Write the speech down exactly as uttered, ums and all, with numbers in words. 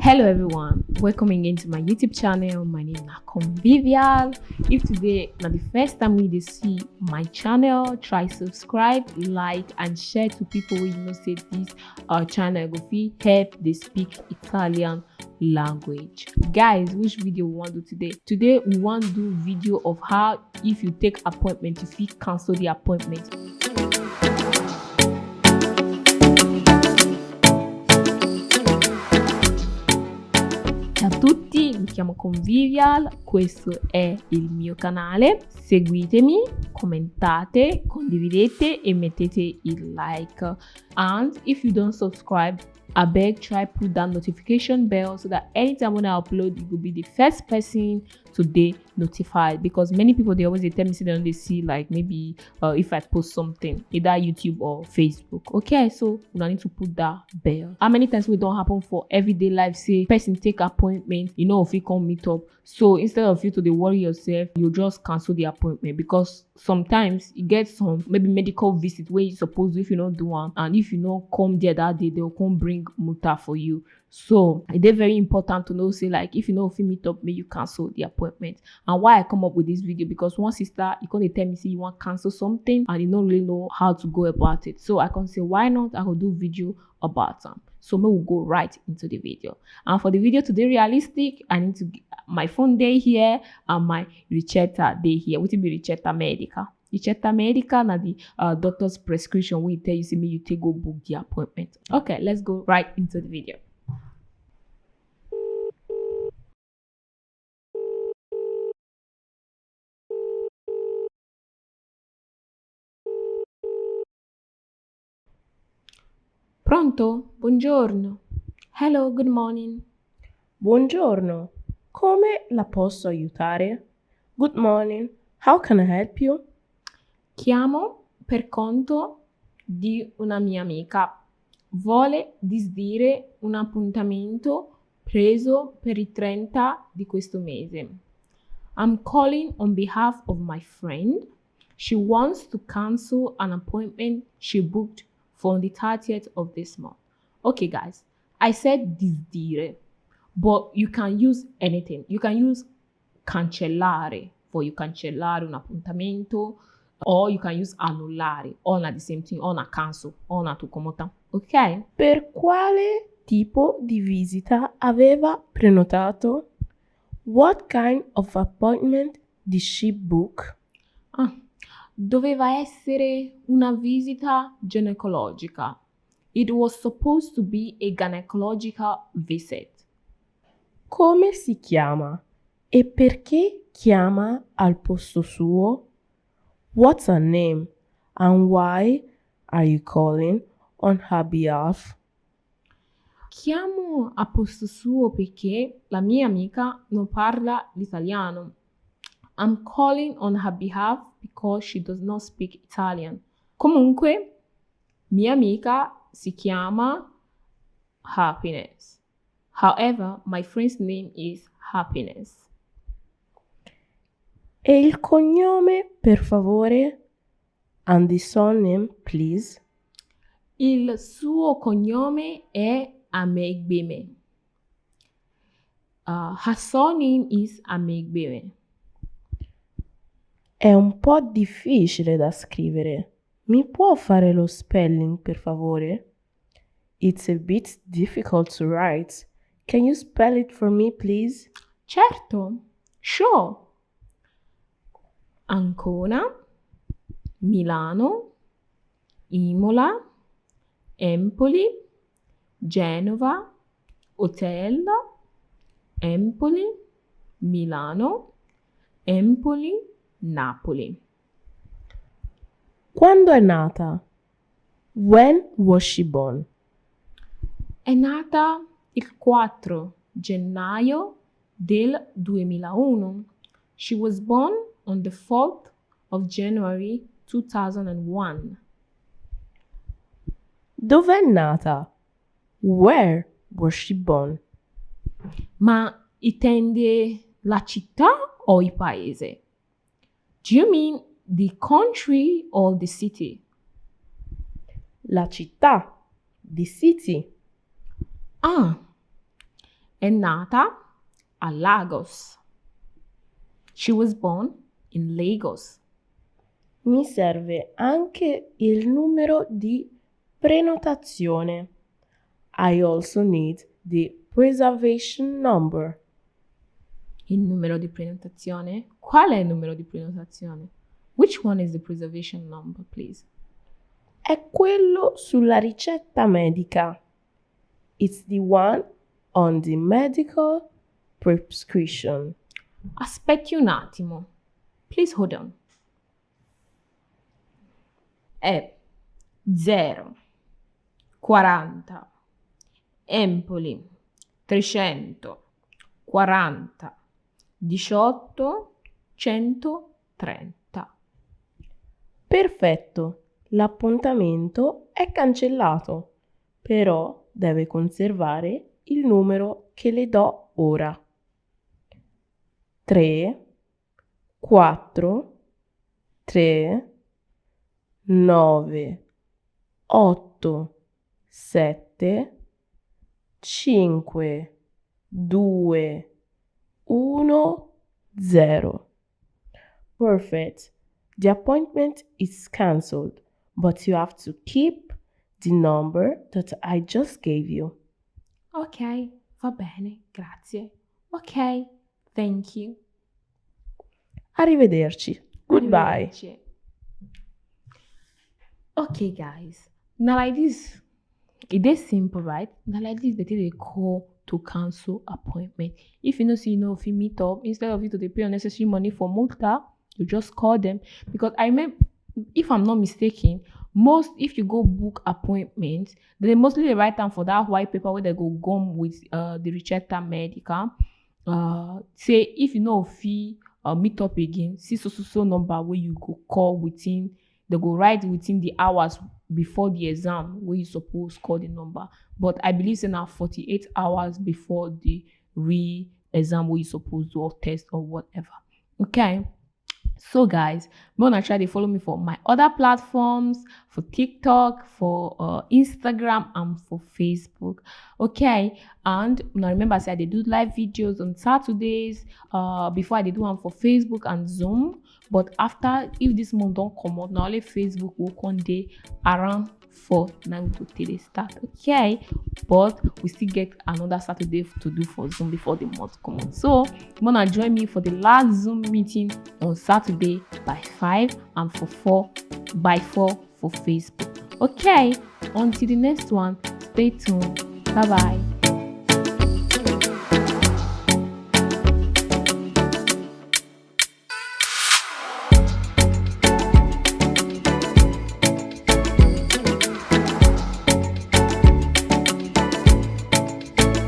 Hello everyone, welcome again to my YouTube channel. My name na Convivial. If today na the first time you dey see my channel, try subscribe, like and share to people wey you know say this our channel go fit help dey speak Italian language. Guys, which video we wan do today? Today we wan do video of how if you take appointment, you fit cancel the appointment. Ciao a tutti, mi chiamo Convivial, questo è il mio canale. Seguitemi, commentate, condividete e mettete il like. And if you don't subscribe, abeg try put that notification bell so that anytime when I upload, you will be the first person to dey notified, because many people dey always dey tell me say they no dey see, like, maybe uh, if I post something, either YouTube or Facebook. Okay, so una need to put that bell. How many times wey don happen for everyday life say person take appointment, you know, if you come meet up, so instead of you to dey worry yourself, you just cancel the appointment, because sometimes you get some maybe medical visit wey you suppose do. If you no do am and if you no come there that day, they'll come bring muta for you. So e dey very important to know say, like, if you no fit meet up, make you cancel the appointment. And why I come up with this video, because one sister, you come dey tell me say you wan cancel something and you no really know how to go about it. So I come say, why not, I go do video about am. So make we go right into the video. And for the video to dey realistic, I need to g- my phone dey here and my ricetta dey here. Wetin be ricetta medica? Ricetta medica na the uh, doctor's prescription wey tell you say make you take go book the appointment. Okay, let's go right into the video. Pronto? Buongiorno. Hello, good morning. Buongiorno, come la posso aiutare? Good morning, how can I help you? Chiamo per conto di una mia amica. Vuole disdire un appuntamento preso per il trenta di questo mese. I'm calling on behalf of my friend. She wants to cancel an appointment she booked for the thirtieth of this month. Okay, guys, I said disdire, but you can use anything. You can use cancellare for you cancellare un appuntamento, or you can use annullare, all na the same thing, all na cancel, all na to comot am. Okay? Per quale tipo di visita aveva prenotato? What kind of appointment did she book? Ah, doveva essere una visita ginecologica. It was supposed to be a gynecological visit. Come si chiama? E perché chiama al posto suo? What's her name? And why are you calling on her behalf? Chiamo a posto suo perché la mia amica non parla l'italiano. I'm calling on her behalf because she does not speak Italian. Comunque, mia amica si chiama Happiness. However, my friend's name is Happiness. E il cognome, per favore? And the surname, please? Il suo cognome è Amegbeme. Uh, her surname is Amegbeme. È un po' difficile da scrivere. Mi può fare lo spelling, per favore? It's a bit difficult to write. Can you spell it for me, please? Certo, sure. Ancona, Milano, Imola, Empoli, Genova, Hotel, Empoli, Milano, Empoli, Napoli. Quando è nata? When was she born? È nata il quattro gennaio del duemilauno. She was born on the fourth of January two thousand one. Dov'è nata? Where was she born? Ma intende la città o il paese? Do you mean the country or the city? La città, the city. Ah, È nata a Lagos. She was born in Lagos. Mi serve anche il numero di prenotazione. I also need the preservation number. Il numero di prenotazione? Qual è il numero di prenotazione? Which one is the preservation number, please? È quello sulla ricetta medica. It's the one on the medical prescription. Aspetti un attimo. Please hold on. È zero quaranta Empoli trecento quaranta diciotto centotrenta. Perfetto, l'appuntamento è cancellato, però deve conservare il numero che le do ora. tre quattro tre nove otto sette cinque due uno zero. Perfect. The appointment is cancelled, but you have to keep the number that I just gave you. Ok, va bene, grazie. Ok, thank you. Arrivederci. Goodbye. Arrivederci. Okay, guys. Now like this, it is simple, right? Now like this, they take a call to cancel appointment. If you know, see, you know, if you meet up, instead of you to dey pay unnecessary money for multa, you just call them. Because I remember, if I'm not mistaken, most, if you go book appointment, they mostly dey write down for that white paper where they go gum with uh, the ricetta medica. Uh, say if you know, if you uh, meet up again, see so so so number where you go call within, they go write within the hours before the exam where you suppose call the number. But I believe say na forty-eight hours before the re-exam where you suppose do or test or whatever. Okay. So guys, make una try dey follow me for my other platforms, for TikTok, for uh, Instagram, and for Facebook. Okay, and now remember say I dey do live videos on Saturdays. Uh, before I dey do am for Facebook and Zoom, but after, if this month don comot, na only Facebook go come dey around four na we go take dey start. Okay, but we still get another Saturday to do for Zoom before the month comot. So make una join me for the last Zoom meeting on Saturday by five and for four by four for Facebook. Okay, until the next one, stay tuned. Bye bye.